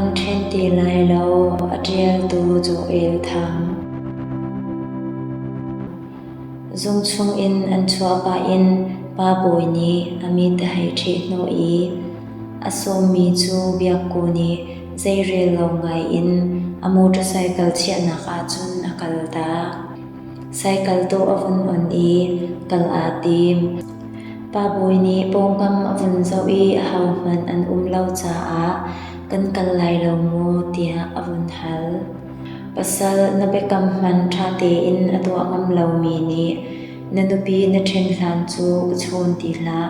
Kan ṭhen ti lai lo, a ṭialtu Joel Thang. Zung chungin an chuah pah in Pa Bawi nih a mit a hei ṭheh hnawh i a sawmmi cu Biakku nih zeirel lo ngai in a motorcycle chiahnak ahcun a kaltak. Cycle tawh a vun on i kal aa tim. Pa Bawi nih pawngkam a vun zoh i ahohmanh an um lo caah kan kal lai lo maw tiah a vun hal. Pasal na biakam hmanh ṭha tein a tuah ngam lomi nih na nupi na ṭhen hlan cu ka chawn ti hlah,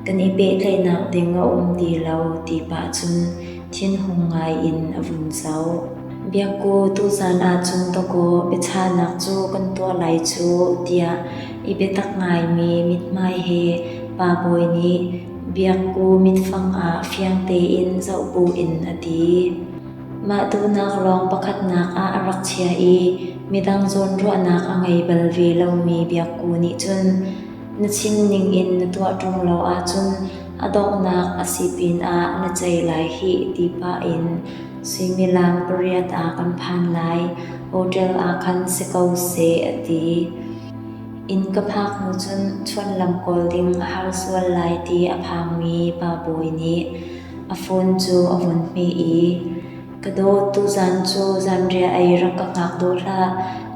kan i pehtlaihnak ding a um ti lo ti pah cun thinhung ngai in a vun zoh. Biakku tuzaan ahcun dawkaw biachahnak cu kan tuah lai cu tiah i biatak ngaimi mithmai he Pa Bawi nih Biakku mitfang ah fiang tein zoh buin a ti. Mah duhnak lawng pakhatnak ah a rak chia i midang zawnruahnak a ngei bal ve lomi Biakku nih cun na chim ningin na tuah ṭung lo ahcun a donghnak a si pinah na cei lai hih ti pah in suimilam pariat ah kan phan lai, hotel ah khan si ko seh a ti. Inn ka phak hnu cun chuanlam kawl ding a har sual lai ti a phangmi Pa Bawi nih a phone cu a vun hmeh i Ka dawt, tuzaan cu zanriah ei rak ka hngak dawh hlah.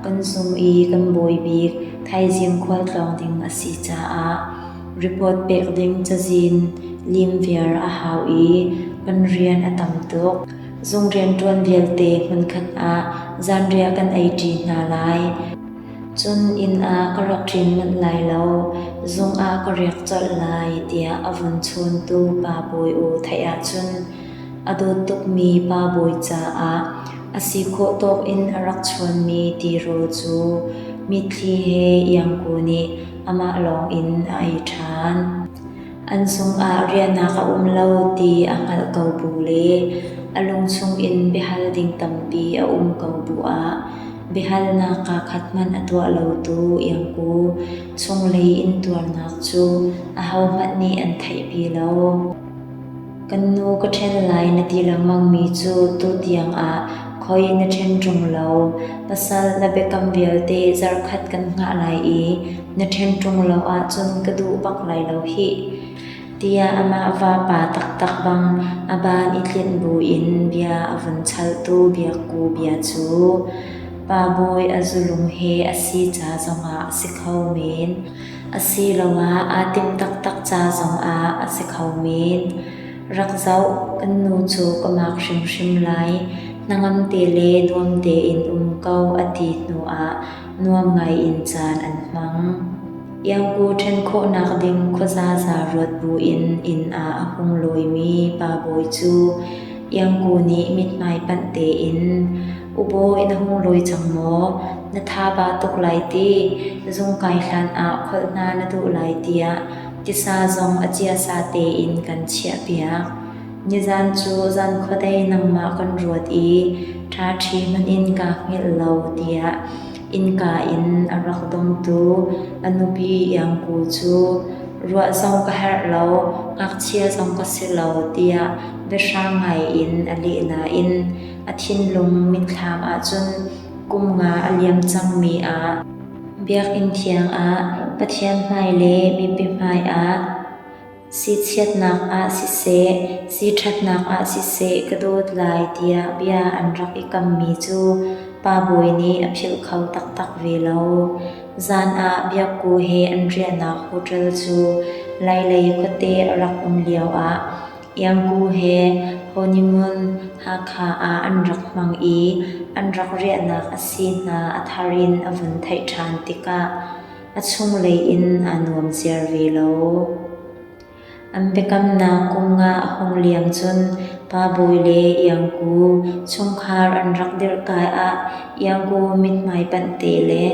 Kan zung i kan bawi bik thaizing khualtlawng ding a si caah report pek ding cazin lim viar a hau i kan rian a tam tuk. Zung rianṭuan vialte hmunkhat ah zanriah kan eiṭi hna lai. Cun inn ah ka rak ṭin manh lai lo, zung ah ka riak colh lai tiah a vun chawntu Pa Bawi aw theih ahcun a dawt tukmi Pa Bawi caah a si khawh tawk in a rak chawnmi tirawl cu mitthli he Iangku nih amah lawng in a ei ṭhan. An zung ah riahnak a um lo ti a hngalh ko bu le a lung chungin biahal ding tampi a um ko bu ah biahalnak kaakhat hmanh a tuah lotu Iangku chunglei intuarnak cu ahohmanh nih an theihpi lo. Kan nu ka ṭhen lai na ti lengmangmi cu tutiang ah khoi na ṭhen ṭung lo. Pasal na biakam vialte zarhkhat kan hngah lai i na ṭhen ṭung lo ahcun ka duh bak lai lo hih. Tiah amah vapa taktak bang a baan i tlinh buin bia a vun chaltu Biakku bia cu Pa Bawi a zulung he a si ca zongah a si kho men. Asiloah aa timh taktak ca zongah a si kho men. Rak zoh, kan nu cu ka mak hrimhrim lai. Hnangam te le nuam tein um ko a ti hnuah nuam ngaiin caan an hmang. Iangku ṭhen khawhnak ding khuazaza ruat buin inn ah a hung lawimi Pa Bawi cu Iangku nih mithmai panh tein U Bawi na hung lawi cang maw? Na tha ba tuk lai ti? Zung kai hlan ah kholh hna na duh lai tiah tisa zong a ciasa tein kan chiahpiak. Nizan cu zan khuadei nangmah kan ruat i ṭhaṭhi hmanh in kaa hngilh lo tiah innka in a rak dongtu a nupi Iangku cu ruah zong ka herh lo, ngakchia zong ka si lo tiah biahrang ngai in a leh nain a thinlung mitthlam ahcun kum nga a liam cangmi ah Biakinn thiang ah Pathian hmai le mipi hmai ah sichiatnak ah siseh, siṭhatnak ah siseh ka dawt lai tiah bia an rak i kammi cu Pa Bawi nih a philh kho taktak ve lo. Zan ah Biakku he an riahnak hotel cu Lailei khuate a rak um lioah Iangku he honeymoon Hakha ah an rak hmang i an rak riahnak a si hna a thar in a vun theih ṭhan tikah a chunglei in aa nuam ziar ve lo. An biakamnak kum nga a hung liam cun Pa Bawi le Iangku chungkhar an rak dirhkai ah Iangku mithmai panh te le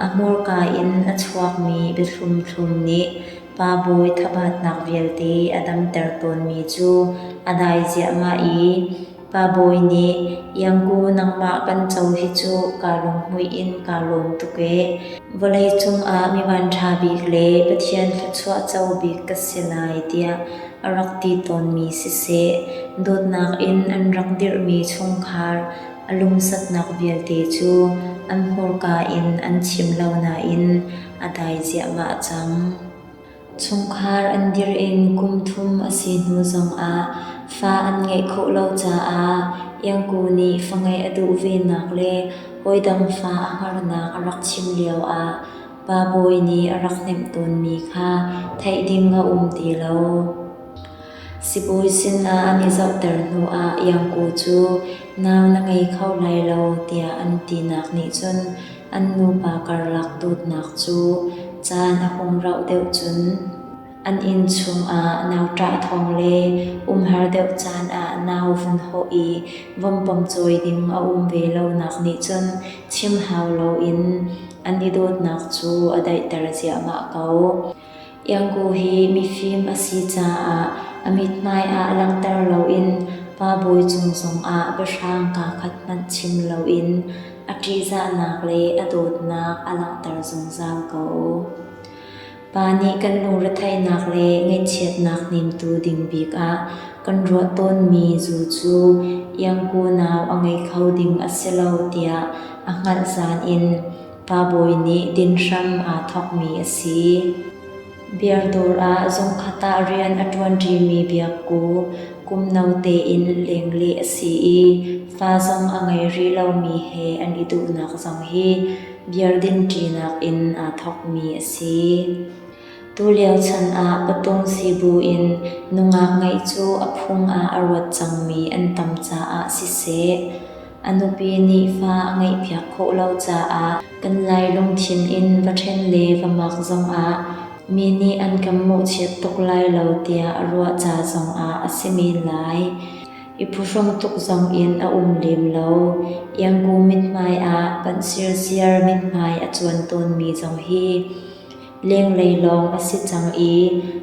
a hmurka in a chuakmi biathlum thlum nih Pa Bawi thabatnak vialte a damter tawnmi cu a dai ziahmah i. Pa Bawi nih, Iangku nangmah kan co hi cu kaa lunghmuih in kaa lawm tuk ee. Vawleicung ah mi vanṭha bik le Pathian thluachuah co bik ka si lai tiah a rak ti tawnmi siseh, dawtnak in an rak dirhmi chungkhar a lungsatnak vialte cu an hmurka in an chim lo nain a dai ziahmah cang. Chungkhar an dirh in kum thum a si hnu zongah fa an ngeih khawh lo caah Iangku nih fa ngeih a duh venak le hawidang fa a hngarnak a rak chim lioah Pa Bawi nih a rak hnemh tawnmi kha theih ding a um ti lo. Sibawi sinah an i zohter hnuah Iangku cu nau na ngei kho lai lo tiah an tinak nih cun an nupa karlak dawtnak cu caan a hung rauh deuh cun an inn chungah nau ṭah thawng le umhar deuh caan ah nau vun hawh i vompom cawi ding a um ve lonak nih cun chim hau loin an i dawtnak cu a daihter ziahmah ko. Iangku hi mifim a si caah a mithmai ah langhter loin pa bawi cung zongah biahrang kaakhat hmanh chim loin a ṭihzahnak le a dawtnak a langhter zungzal ko. Pa nih kan lungretheihnak le ngaihchiatnak hnemtu ding bik ah kan ruah tawnmi zu cu iangku nau a ngei kho ding a si lo tiah a hngalh zan in Pa Bawi nih din hram aa thawkmi a si. Beer dawr ah zungkhat ah rian a ṭuanṭimi Biakku kum no tein lengleh a si i fa zong a ngei rih lomi he an i duhnak zong hi beer dinṭinak in aa thawkmi a si. Tulio chan ah patung si buin nungak ngeih cu a phung ah a ruat cangmi an tam caah siseh, A nupi nih fa a ngeihpiak khawh lo caah kan Lai lungthin in va ṭhen le va mak zongah mi nih an kan mawhchiat tuk lai lo tiah a ruah ca zongah a si men lai. I phuhrung tuk zongin a um lem lo. Iangku mithmai ah panh sirsiar mithmai a cuan tawnmi zong hi Lenglei lawng a si cang i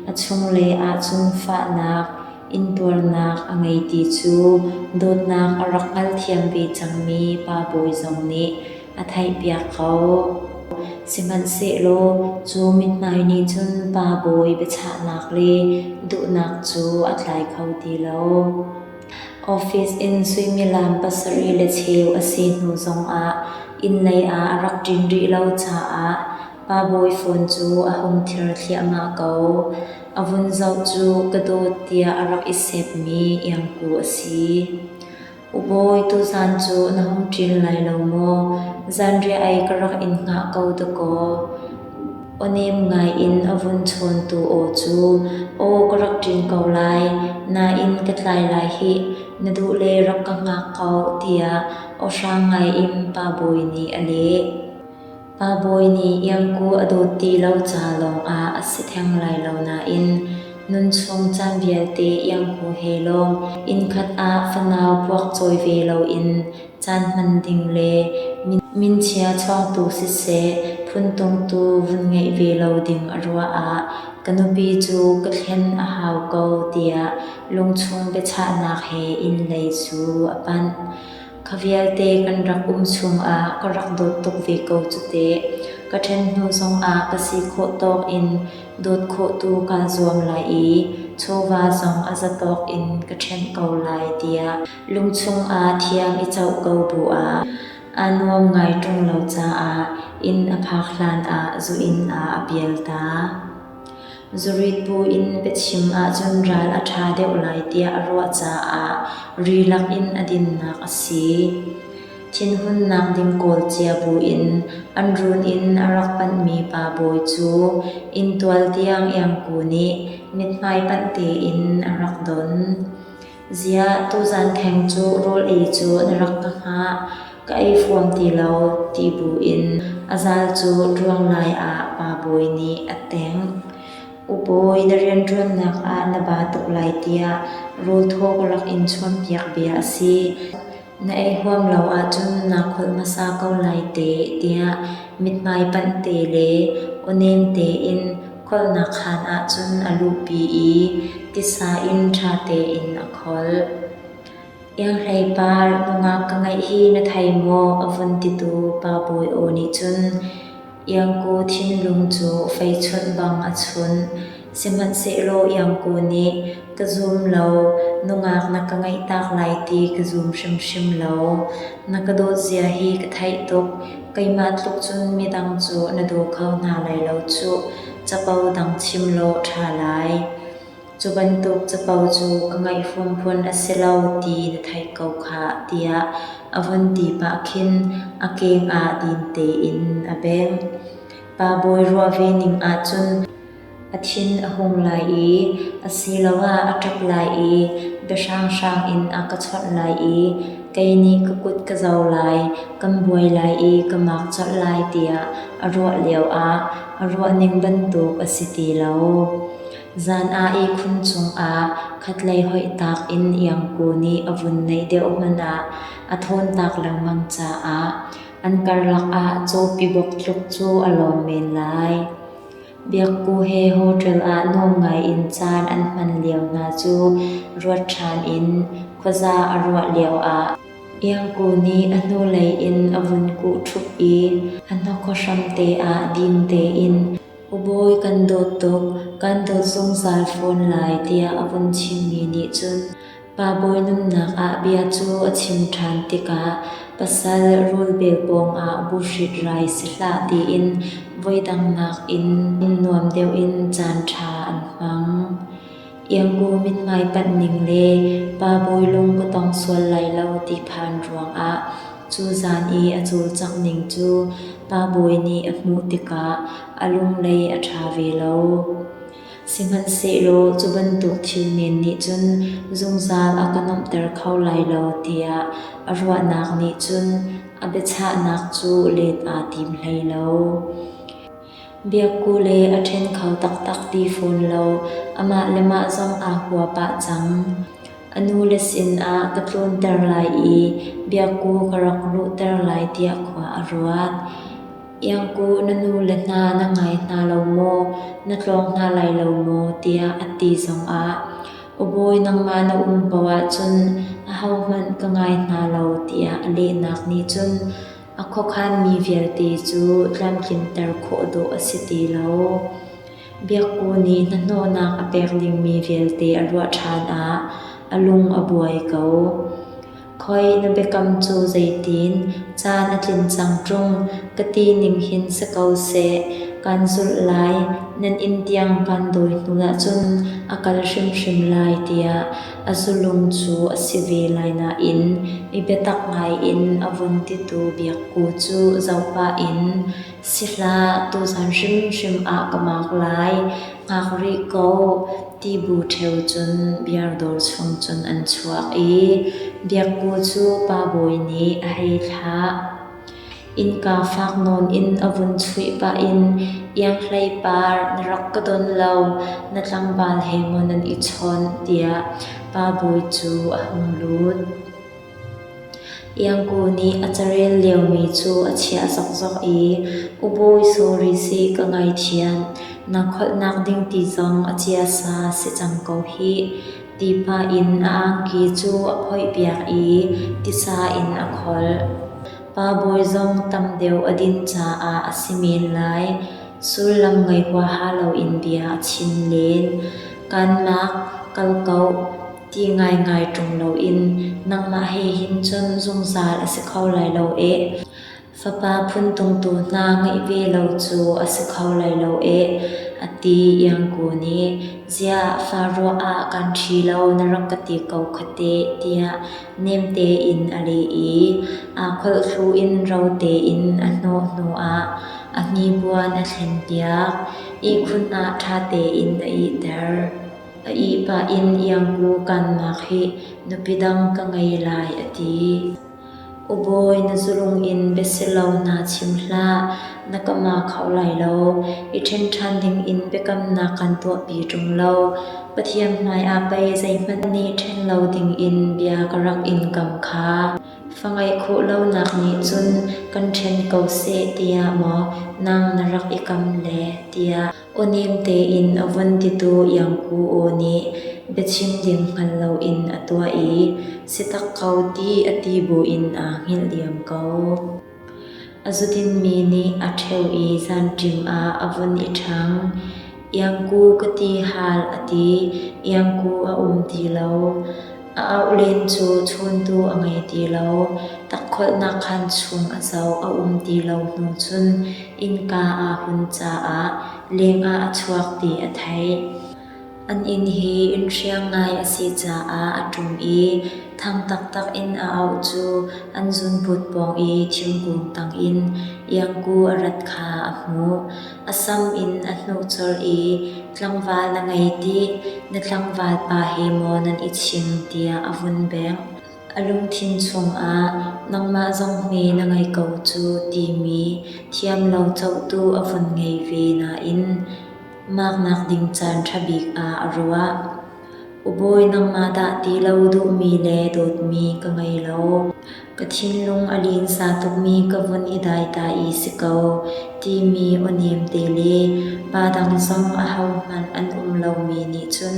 a chunglei ahcun fahnak, intuarnak a ngei ti cu dawtnak a rak hngalthiam ve cangmi Pa Bawi zong nih a theihpiak ko. Sihmanhsehlaw cu mithmai nih cun Pa Bawi biachahnak le duhnak cu a tlai kho ti lo. Office in suimilam 7:15 a si hnu zongah inn lei ah a rak ṭin rih lo caah Pa Bawi phone cu a hung thir thliahmah ko. A vun zoh cu ka dawt tiah a rak i sepmi Iangku a si. U Bawi, tuzaan cu na hung ṭin lai lo maw? Zanriah ei ka rak in hngah ko dakaw. Aw nem ngai in a vun chawntu aw cu, Aw ka rak ṭin ko lai, nain ka tlai lai hih, na duh le rak ka hngak ko, tiah aw hrang ngai in Pa Bawi nih a leh. Pa Bawi nih Iangku a dawt ti lo ca lawngah a si theng lai lo nain nunchung caan vialte Iangku he lawng innkhat ah fanau puakcawi ve loin caan hman ding le minchia chawngtu siseh phuntungtu vun ngeih ve lo ding a ruah ah ka nupi cu ka thlen a hau ko tiah lungchung biachahnak he inn lei cu a panh. Kha vialte kan rak um chungah ka rak dawt tuk ve ko cu teh. Ka ṭhen hnu zongah ka si khawh tawk in dawt khawh tu kaa zuam lai i chawva zong a zatawk in ka ṭhenh ko lai tiah lungchung ah thiam i coh ko bu ah aa nuam ngai ṭung lo caah inn a phak hlan ah zu-inn ah a pial ta. Zurit bu in biachim ahcun ral a ṭha deuh lai tiah a ruah caah ri lakin a dinnak a si. Thinhunnak ding kawl cia buin an run in a rak panhmi pa Bawi cu inntual tiang Iangku nih mithmai panh tein a rak don. Ziah tuzan theng cu rawl ei cu na rak ka hngah, ka ei fuam ti lo ti buin a zal cu ṭuang lai ah Pa Bawi nih a tengh. U Bawi, na rianṭuannak ah na ba tuk lai tiah rawl thaw ka rak in chuanpiak bia a si. Na ei huam lo ahcun naa kholh hmasa ko lai teh tiah mithmai panh te le aw nem tein kholhnak khaan ahcun a luhpi i tisa in ṭha tein a kholh. Ianghlei par, nungak ka ngeih hi na thei maw? a vun titu Pa Bawi aw nih cun Iangku thinlung cu feichunh bang a chunh. Sihmanhsehlaw Iangku nih, Ka zum lo, nungak na ka ngeihtak lai ti ka zum hrimhrim lo. Na ka dawt zia hi ka theih tuk. Keimah tluk cun midang cu na daw kho hna lai lo cuh. Capo dang chim law ṭha lai. Cu bantuk capo cu ka ngaih huam phun a si lo ti na theih ko khah, tiah a vun ti pah khin a keng ah din tein a bengh. Pa Bawi ruah ve ning ahcun a thin a hung lai i asiloah a ṭap lai i biahranghrang in a ka chawnh lai i kei nih ka kut ka zo lai, kan buai lai i ka mak colh lai tiah a ruah lioah a ruahning bantuk a si ti lo. Zan ah ihkhun cungah khatlei hoihtak in Iangku nih a vun naih deuh hmanh ah a thawntak lengmang caah an karlak ah cawpi bawk tluk cu a lawm men lai. Biakku he hotel ah nuam ngai in caan an hman lio hna cu ruat ṭhan in khuaza a ruah lioah Iangku nih a hnulei in a vun kuh ṭhup i a hnakhaw hramte ah din tein U Bawi kan dawt tuk, kan dawt zungzal fawn lai tiah a vun chimmi nih cun Pa Bawi nunnak ah bia cu a chim ṭhan tikah pasal rulbel pawngah buhrit rai si hlah tiin voidang nakin nuam deuh in caanṭha an hmang. Iangku mithmai panh ning le Pa Bawi lung ka tong sual lai lo ti phan ruangah cu zan i a cawlcangh ning cu Pa Bawi nih a hmuh tikah a lunglei a ṭha ve lo. Sihmanhsehlaw cu bantuk thil men nih cun zungzal a ka nuamhter kho lai lo tiah a ruahnak nih cun a biachahnak cu let aa tim hlei lo. Biakku le a ṭhen kho taktak ti fawn lo, amah le mah zong aa hua pah cang. A nule sinah ka tlunter lai i Biakku ka rak luhter lai tiah khua a ruat. Iangku na nule hna na ngai hna lo maw, na tlawng hna lai lo maw tiah a ti zongah U Bawi nangmah na um paoh ahcun ahohmanh ka ngai hna lo tiah a lehnak nih cun A khuakhanmi vialte cu tlamtlinter khawh dawh a si ti lo. Biakku nih hnahnawhnak a pek dingmi vialte a ruah ṭhan ah a lung a buai ko. Khoi na biakam cu zeitin? Caan a tlin cang ṭung, ka ti ning hin si ko seh. Kan zulh lai, nan inn tiang kan dawi hnu ahcun a kal hrimhrim lai tiah A zulung cu a si ve lai nain mi biatak ngai in a vun titu Biakku cu zoh pah in, Si hlah, tuzan hrimhrim ah ka maak lai, hngak rih ko, ti bu ṭheo cun biardawr chung cun an chuak i Biakku cu Pa Bawi nih a hei thlah. Innka fak nawn in a vun chuih pah in Ianghlei par na rak ka don lo, na tlangval he maw nan i chawnh tiah Pa Bawi cu a hung lut. Iangku nih a carel liomi cu a chiah zokzok i U Bawi sorry si ka ngaithiam, na kholhnak ding ti zong a ciasa si cang ko hih ti pah in a angki cu a phoihpiak i tisa in a kholh. Pa Bawi zong tam deuh a din caah a si men lai. Sullam ngei huaha loin bia a chim len. Kaan maak, kal ko, ti ngaingai ṭung loin nangmah he hin cun zungzal a si kho lai lo eh. Fapa phuntungtu hna ngeih ve lo cu a si kho lai lo eh, a ti Iangku nih. Ziah fa ruah ah kan ṭhi lo na rak ka ti ko kha teh, tiah nem tein a leh i aa kholh thlu in ro tein a hnawh hnuah a hnipuan a thlenpiak. Ihkhun ah ṭha tein a ihter. A ih pah in Iangku kan maak hih, nupi dang ka ngei lai a ti. U Bawi, na zulung in biasilo hna chim hlah, na ka ma kho lai lo. I ṭhen ṭhan dingin biakamnak kan tuahpi ṭung lo. Pathian hmaiah pei zeihmanh nih ṭhen lo dingin bia ka rak in kam kha. Fa ngeih khawh lonak nih cun kan ṭhen ko seh tiah maw nang na rak i kam le, tiah aw nem tein a vun titu Iangku aw nih. biachim ding hngal loin a tuah i si tak ko ti a ti buin aa hngilh diam ko. A zudinmi nih a ṭheo i zanṭim ah a vun i ṭhang. Iangku ka ti hal a ti, iangku a um ti lo. A auh len cu chuntu a ngei ti lo. Takkholhnak khaan chung a zoh a um ti lo hnu cun innka aa hun caah lengah a chuak ti a theih. An inn hi inn hriang ngai a si caah a ṭum i thang taktak in a auh cu an zunput pawng i thingkung tangin iangku a rat kha a hmuh. A sam in a hnuh colh i, "Tlangval na ngei tih? Na tlangval pa he maw nan i chim?" tiah a vun bengh. A lungthin chungah nangmah zong hme na ngei ko cu timi thiamlo cohtu a vun ngei ve nain maknak ding caan ṭha bik ah a ruah. U Bawi nangmah dah ti lo duhmi le dawtmi ka ngei lo. Ka thinlung a linsa tukmi ka vun i dai ta i si ko timi aw nemte le pa dang zong ahohmanh an um lomi nih cun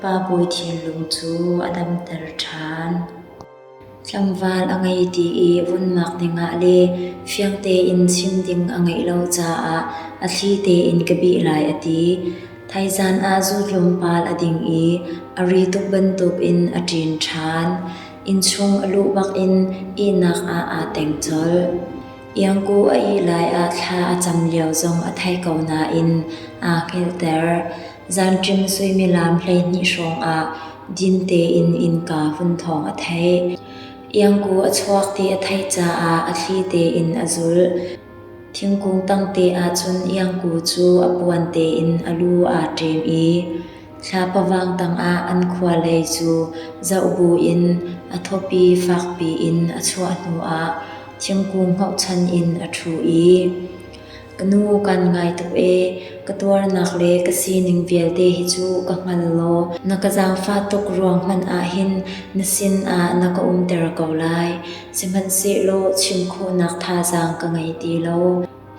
Pa Bawi thinlung cu a damter ṭhan. Tlangval a ngei ti i vun mak dingah le fiang tein chim ding a ngeih lo caah a thli tein ka bih lai a ti. Thaizan ah zu tlawmpal a ding i a ri tuk bantukin a ṭin ṭhan. Innchung a luh bakin ihnak ah aa teng colh. Iangku a ih lai ah thla a cam lio zong a thei ko nain aa hngilhter. Zanṭim suimilam 12 hrawng ah din tein innka hun thawng a theih. Iangku a chuak ti a theih caah a thli tein a zulh. Thingkung tangte ahcun iangku cu a puan tein a lu aa ṭem i thlapa tangah an khua lei cu zoh buin a thawpi fakpi in a chuah hnuah thingkung hnawhchan in a ṭhu i Ka nu kan ngai tuk ee, ka tuarnak le ka sining vialte hi cu ka hngal law na ka zaangfah tuk ruang hmanh ah hin na sin ah na ka umter ko lai. Sihmanhsehlaw chim khawhnak thazaang ka ngei ti lo.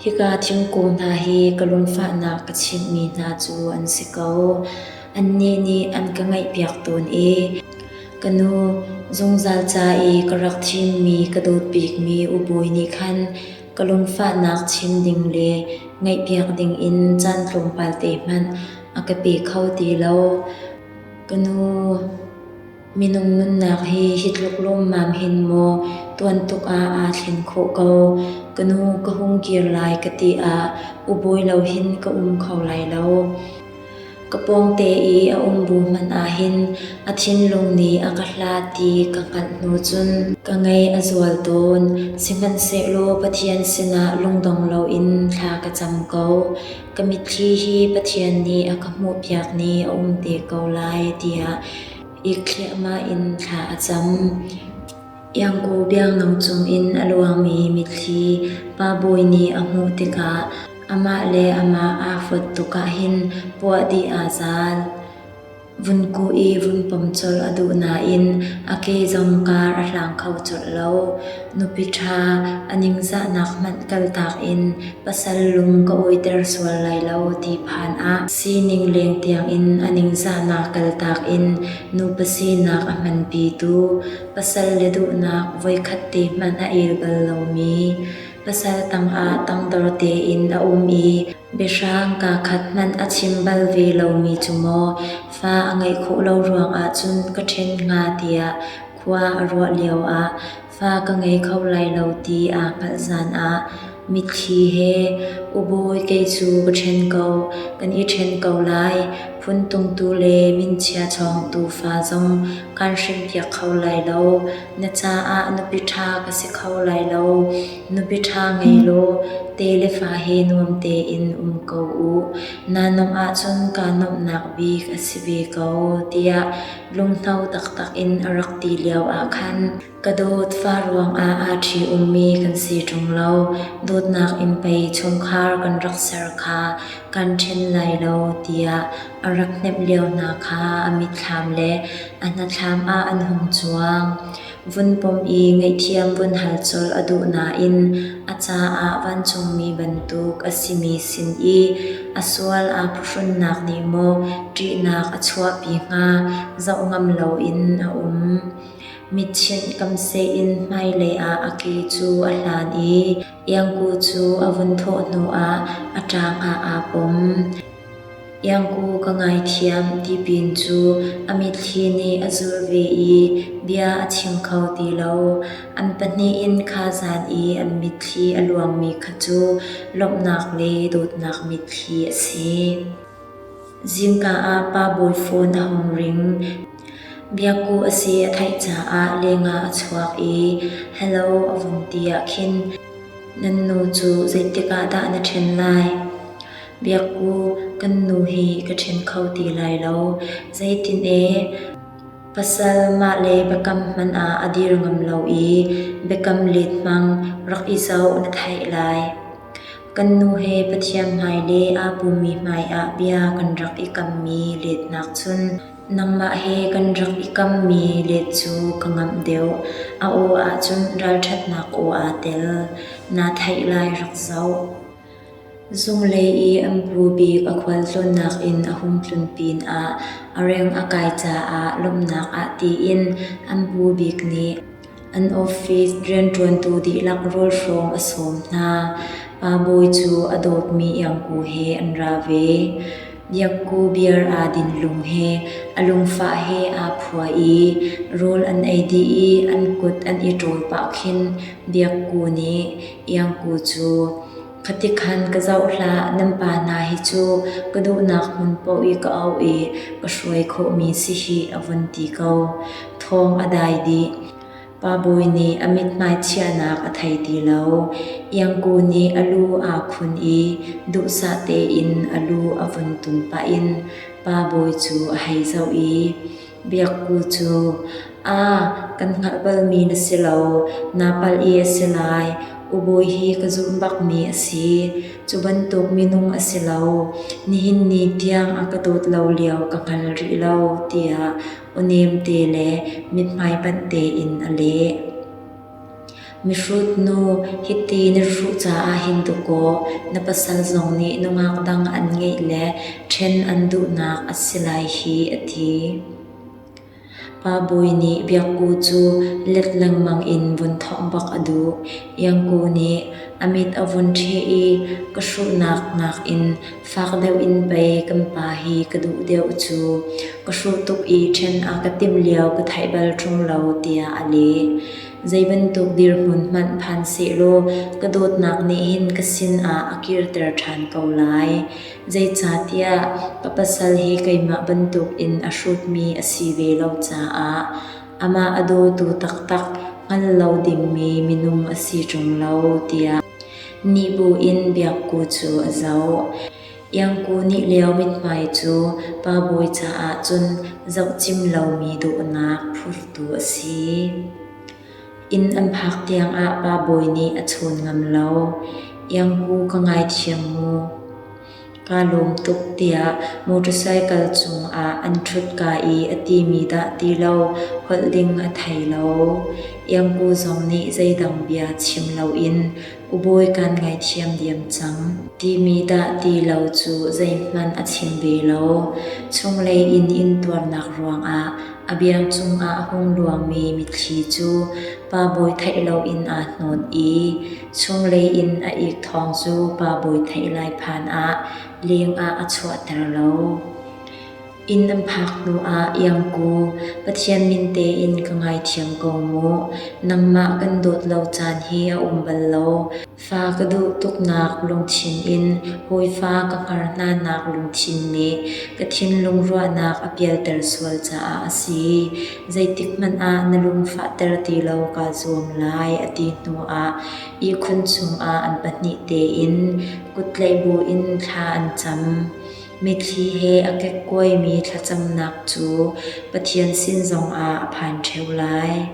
Hika thingkung hna hi ka lungfahnak ka chimhmi hna cu an si ko. Annih nih an ka ngaihpiak tawn i ka nu, zungzal ca i ka rak thimmi ka dawt bikmi U Bawi nih khan Ka lungfahnak chim ding le ngaihpiak dingin caan tlawmpal te hmanh a ka pe kho ti lo. Ka nu, minung nunnak hi hi tluk lawmmam hin maw tuan tuk ah aa thlen khawh ko. Ka nu, ka hung kir lai ka ti ah u bawi lo hin ka um kho lai lo. Ka pawngte i a um bu hmanh ahhin a thinlung nih a ka hlat ti ka hngalh hnu cun ka ngaih a zual tawn. Sihmanhsehlaw Pathian sinah lungdong loin thla ka cam ko. Ka mitthli hi Pathian nih a ka hmuhpiak ni a um te ko lai tiah ik thliahmah in thla a cam. Iangku biangno cungin a luangmi mitthli Pa Bawi nih a hmuh tikah amah le amah aa fuat tuk ahhin puah dih aa zaal. Vun kuh i vun pom colh a duh nain a ke zong kar a hlang kho colh lo. Nupi ṭha a ningzahnak hmanh kaltak in pasal lung ka awiter sual lai lo ti phan ah sining leng tiangin a ningzahnak kaltak in nupa sinak a hmanpitu pasal le duhnak voikhat te hmanh a el bal lomi, pasal tangah tangdor tein a um i biahrang kaakhat hmanh a chim bal ve lomi cu maw fa a ngeih khawh lo ruangah cun ka ṭhen hnga tiah khua a ruah lioah fa ka ngei kho lai lo ti aa hngalh zan ah mitthli he U Bawi kei cu ka ṭhen ko, kan i ṭhen ko lai, phuntungtu le minchia chawngtu fa zong kaan hrimhpiak kho lai lo. Na caah nupi ṭha ka si kho lai lo. Nupi ṭha ngei law te le fa he nuam tein um ko u. Naa nuamh ahcun kaa nuamhnak bik a si ve ko, tiah lunghno taktak in a rak ti lio ah khan ka dawt fa ruangah aa ṭhi ummi kan si ṭung lo. Dawtnak in pei chungkhar kan rak ser kha kan ṭhen lai lo tiah a rak hnemh lio hna kha a mitthlam le a hnathlam ah an hung cuang. Vun pom i ngaihthiam vun hal colh a duh nain a caah vancungmi bantuk a simi sin i a sual aa phuhrunnak nih maw ṭihnak a chuahpi hnga, zoh ngam loin a um. Mitchinh kamseh in hmailei ah a ke cu a hlan i Iangku cu a vun thawh hnuah a ṭaang ah aa pom. Iangku ka ngaithiam ti pin cu a mitthli nih a zulh ve i bia a chim kho ti lo. An pahnih in kha zan i an mitthli a luangmi kha cu lawmhnak le dawtnak mitthli a si. Zingka ah Pa Bawi phone a hung ring. Biakku a si a theih caah lengah a chuak i hello a vun ti ah khin nan nu cu zeitik ah dah na ṭhen lai? Biakku, kan nu hi ka ṭhen kho ti lai lo. Zeitin ee? Pasal mah le biakam hmanh ah a dir ngam lo i biakam let hmang rak i zoh na theih lai. Kan nu he Pathian hmai le aa pummi hmaiah bia kan rak i kammi letnak cun nangmah he kan rak i kammi let cu ka ngamh deuh. A aw ahcun ralṭhatnak aw aa tel. Naa theih lai rak zoh. Zunglei i an pu bik a khualtlawnnak in a hung tlun pinah a reng a kai caah lawmhnak ah tiin an pu bik nih an office rianṭuantu dihlak rawlhrawm a sawm hna. Pa Bawi cu a dawtmi Iangku he an ra ve. Biakku beer aa din lung he a lungfah he aa phua i rawl an ei dih i an kut an i ṭawl pah khin Biakku nih Iangku cu Khatikhan ka zoh hlah, nan pa hna hi cu ka duhnak hmun paoh i ka auh i ka hruai khawhmi si hih a vun ti ko. Thawng a dai dih. Pa Bawi nih a mithmai chiahnak a thei ti lo. Iangku nih a lu aa khun i duhsah tein a lu a vun tum pah in Pa Bawi cu a hei zoh i Biakku cu, Aa, kan hngalh balmi na si lo, naa palh i a si lai. U Bawi hi ka zumh bakmi a si. Cu bantuk minung a si lo. Nihin ni tiang a ka dawt lo lio ka hngal rih lo, tiah aw nemte le mithmai panh tein a leh. Mihrut nu, hiti na hruh caah hin dawkaw na pasal zong nih nungak dang an ngeih le ṭhen an duhnak a si lai hi, a ti. Pa Bawi nih Biakku cu let lengmang in vun thawng bak a duh. Iangku nih a mit a vun ṭheh i ka hruhnak nakin fak deuh in pei kan pa hi ka duh deuh cu. Ka hruh tuk i ṭhen a ka timh lio ka theih bal ṭung lo, tiah a leh. Zei bantuk dirhmun hmanh phan sehlaw ka dawtnak nih hin ka sinah a kirter ṭhan ko lai. Zeicahtiah ka pasal hi keimah bantukin a hrutmi a si ve lo caah amah a dawtu taktak hngal lo dingmi minung a si ṭung lo, tiah nih buin Biakku cu a zoh. Iangku nih lio mithmai cu Pa Bawi caah cun zohcim lomi dawhnak phurtu a si. Inn an phak tiangah Pa Bawi nih a chawn ngam lo. Iangku ka ngaithiam mu. Kaa lawm tuk tiah motorcycle cungah an ṭhut ka i a timi dah ti lo holh ding a thei lo. Iangku zong nih zeidang bia chim loin U Bawi kan ngaithiam diam cang timi dah ti lo cu zeihmanh a chim ve lo. Chunglei in intuarnak ruangah a biang cungah a hung luangmi mitthli cu Pa Bawi theih loin aa hnawn i chunglei in a ik thawng cu Pa Bawi theih lai phan ah lengah a chuahter lo. Inn an phak hnuah Iangku, Pathian min tein ka ngaithiam ko mu. Nangmah kan dawt lo caan hi a um bal lo. Fa ka duh tuknak lungthin in hawifa ka hngar hnanak lungthin nih ka thinlung ruahnak a pialter sual caah a si. Zeitikhmanh ah na lung fahter ti lo kaa zuam lai, a ti hnuah ihkhun cungah an pahnih tein kuttlaih buin thla an cam. Mitthli he a kekkuaimi thlacamnak cu Pathian sin zongah a phan ṭheo lai.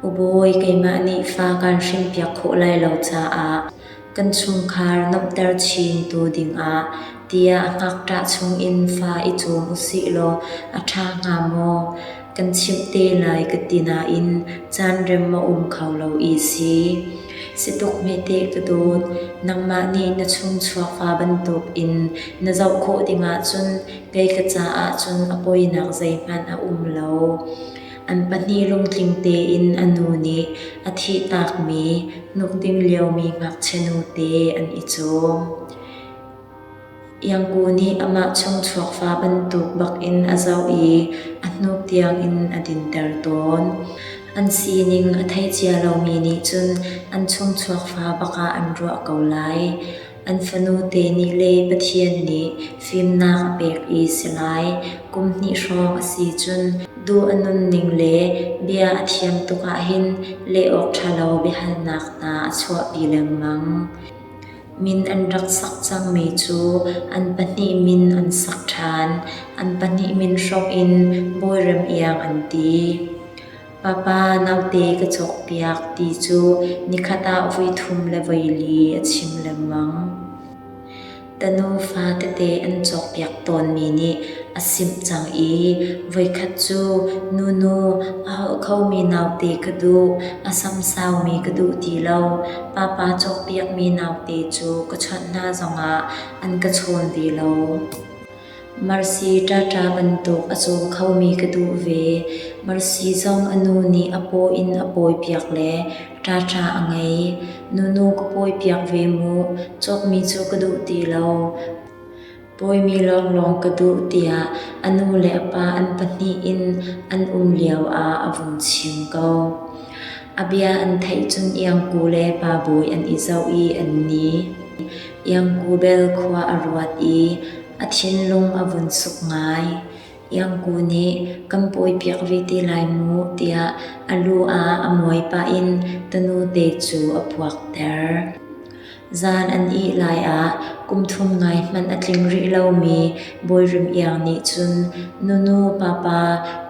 U Bawi, keimah nih fa kaan hrinpiak khawh lai lo caah kan chungkhar nuamhter chintu dingah tiah ngakṭah chungin fa i cawm u sih law a ṭha hnga maw? Kan chimh te lai ka ti nain caan rem a um kho lo i si. Si tuk hmeteh ka dawt, nangmah nih na chungchuak fa bantuk in na zoh khawh ding ahcun kei ka caah cun a poinak zeihmanh a um lo. An pahnih lungtling tein a nu nih a thihtakmi hnukding liomi ngakchia nute an i cawm. Iangku nih amah chungchuak fa bantuk bakin a zoh i a hnuk tiangin a dinter tawn. An sining a thei cia lomi nih cun an chungchuak fa bakah an ruah ko lai. An fanute nih le Pathian nih fimnak a pek i si lai. Kum hnih hrawng a si cun duh a nunning le bia a thiam tuk ahhin leh awk ṭha lo biahalnak hna a chuahpi lengmang. Min an rak sak cangmi cu an pahnih min an sak ṭhan. An pahnih min hrawk in Bawi Rem Iang an ti. Papa naute ka cawkpiak ti cu nikhat ah voithum le voili a chim lengmang. Tanu fa tete an cawkpiak tawnmi nih a simh cang i voikhat cu nunu a holh khomi naute ka duh, a samsaumi ka duh ti lo. Papa cawkpiakmi naute cu ka chawnh hna zongah an ka chawn ve lo. Mercy ṭaṭa bantuk a cawm khomi ka duh ve. Mercy zong a nu nih a paw in a pawipiak le ṭaṭa a ngei. Nunu ka pawipiak ve mu, cawkmi cu ka duh ti lo. Pawimi lawnglawng ka duh tiah a nu le a pa an pahnih in an um lio ah a vung chim ko. A bia an theih cun Iangku le Pa Bawi an i zoh i an ni. Iangku bel khua a ruat i a thinlung a vun suk ngai. Iangku nih kan pawipiak ve te lai mu tiah a lu ah a muai pah in tanute cu a puakter. Zan an ih lai ah kum thum ngai hmanh a tling rih lomi Bawi Rim Iang nih cun nunu papa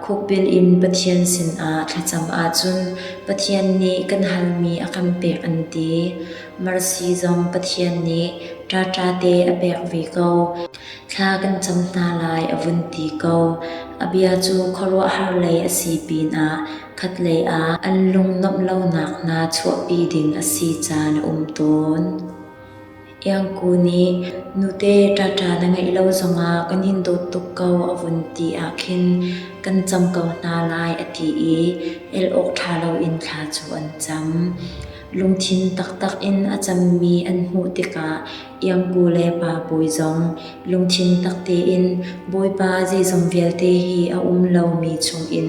khukbil in Pathian sinah thlacam ahcun Pathian nih kan halmi a kan pek an ti. Mercy zong Pathian nih ṭaṭa te a pek ve ko. Thla kan cam hna lai a vun ti ko. A bia cu khuaruahhar lei a si pinah khatlei ah an lung nuamh lonak hna chuahpi ding a si caan a um tawn. Iangku nih nute ṭaṭa na ngeih lo zongah kan in dawt tuk ko a vun ti ah khin kan cam ko hna lai a ti i el awk ṭha loin thla cu an cam. Lungthin taktak in a cammi an hmuh tikah Iangku le Pa Bawi zong lungthin tak tein Bawipa zeizong vialte hi a um lomi chungin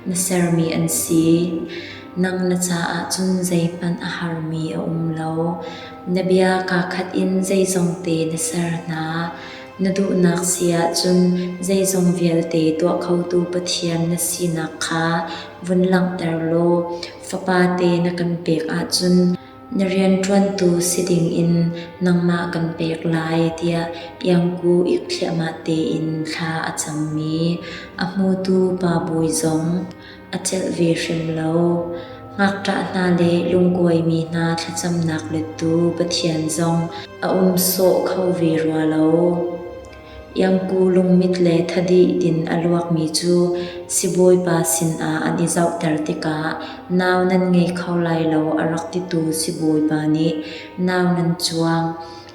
na sermi an si. Nang na caah cun zeihmanh a harmi a um lo. Na bia kaa khat in zeizong te na ser hna. Na duhnak si ahcun zeizong vialte tuah khotu Pathian na sinak kha vun langhter law fapa te na kan pek ahcun na rianṭuantu si dingin nangmah kan pek lai tiah Iangku ik thliahmah tein thla a cammi a hmutu Pa Bawi zong a celh ve hrim lo. Ngakṭah hna le lungkuaimi hna thlacamnak lettu Pathian zong a um sawh kho ve rua lo. Iangku lungmit le thadih din a luakmi cu sibawipa sinah an i zohter tikah nau nan ngei kho lai lo a rak titu sibawipa nih nau nan cuang.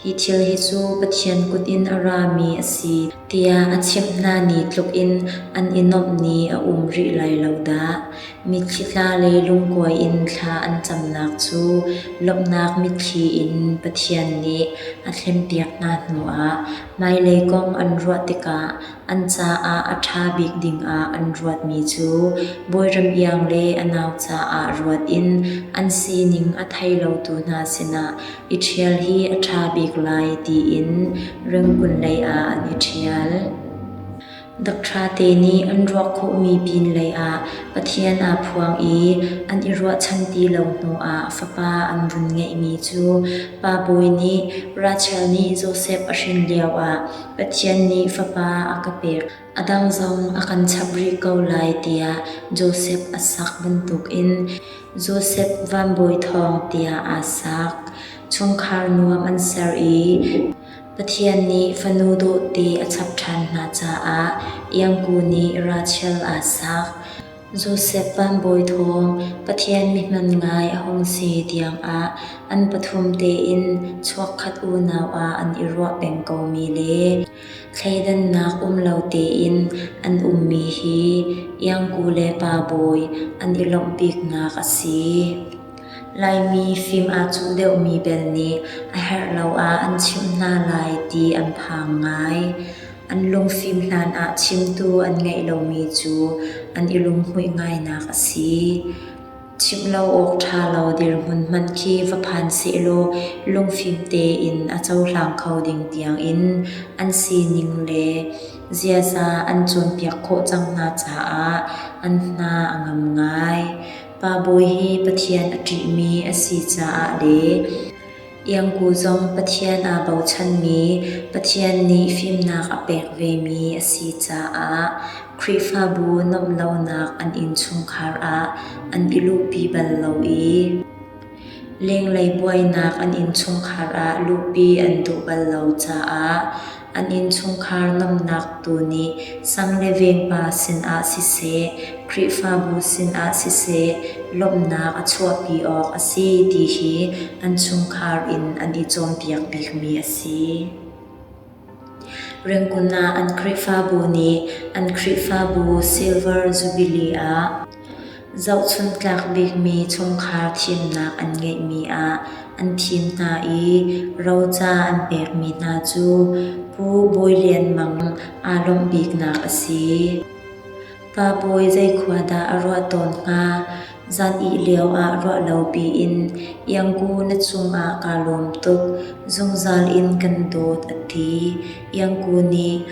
Hi thil hi cu Pathian kut in a rami a si tiah a chimh hna ni tluk in an i nuamh ni a um rih lai lo dah. Mitthli tla le lungkuai in thla an camnak cu lawmhnak mitthli in Pathian nih a thlenpiak hna hnuah hmailei kong an ruah tikah an caah a ṭha bik dingah an ruatmi cu Bawi Ram Iang le a nau caah ruat in an sining a thei lotu hna sinah i ṭhial hi a ṭha bik lai tiin Ringkun lei ah an i ṭhial. Doctor te nih an ruah khawhmi pinlei ah Pathian aa phuang i an i ruahchan ti lo hnuah fapa an vun ngeihmi cu Pa Bawi nih Rachel nih Josef a hrin lioah Pathian nih fapa a ka pek, a dang zong a kan chap rih ko lai tiah Josef a sak bantukin Josef Van Bawi Thawng tiah aa sak. Chungkhar nuam an ser i Pathian nih fanu dawhte a chap ṭhan hna caah Iangku nih Rachel aa sak. Josef Van Bawi Thawng Pathian mihman ngai a hung si tiangah an pathum tein chuakkhat unau ah an i ruah peng komi le thleidannak um lo tein an ummi hi Iangku le Pa Bawi an i lawmh biknak a si. Laimi fim aa cuh deuhmi bel nih a herh lo ah an chimh hna lai ti an phang ngai. An lungfim hlan ah chimtu an ngeih lomi cu an i lunghmuih ngainak a si. Chimh lo awk ṭha lo dirhmun hmanh khi va phan sehlaw lungfim tein a cohlang kho ding tiangin an sining le ziaza an cawnpiak khawh cang hna caah an hna a ngam ngai. Pa Bawi hi Pathian a ṭihmi a si caah le Iangku zong Pathian aa bochanmi, Pathian nih fimnak a pek vemi a si caah Khrihfabu nuamh lonak an innchungkhar ah an i luhpi bal lo i lenglei buainak an innchungkhar ah luhpi an duh bal lo caah An innchungkhar nuamhnak tu nih sang le vengpa sinah siseh, Khrihfabu sinah siseh lawmhnak a chuahpi awk a si ti hi an chungkhar in an i cawnpiak bikmi a si. Ringkun ah an Khrihfabu nih an Khrihfabu Silver Jubilee ah Zohchunhtlak bikmi chungkhar thimnak an ngeihmi ah an thim hna i roca an pekmi hna cu Pu Bawi Lian Mang aa lawmh biknak a si. Pa Bawi zeikhua dah a ruah tawn hnga? Zan ih lioah ruah lo piin Iangku na cungah kaa lawm tuk, zungzal in kan dawt a ti. Iangku nih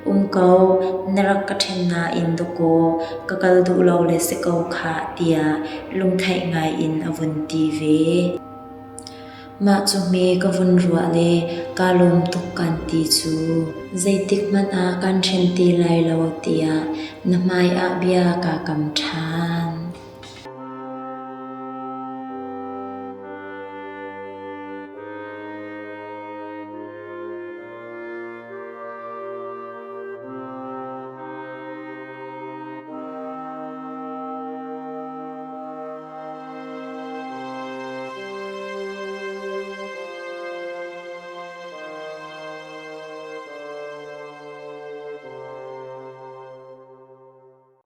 Um ko, na rak ka ṭhen nain dawkaw ka kal duh lo le si ko khah tiah lungtheih ngai in a vun ti ve. Mah cu hme ka vun ruah le kaa lawm tuk kan ti cu. Zeitik hmanh ah kan ṭhen ti lai lo tiah na hmai ah bia kaa kam ṭhan.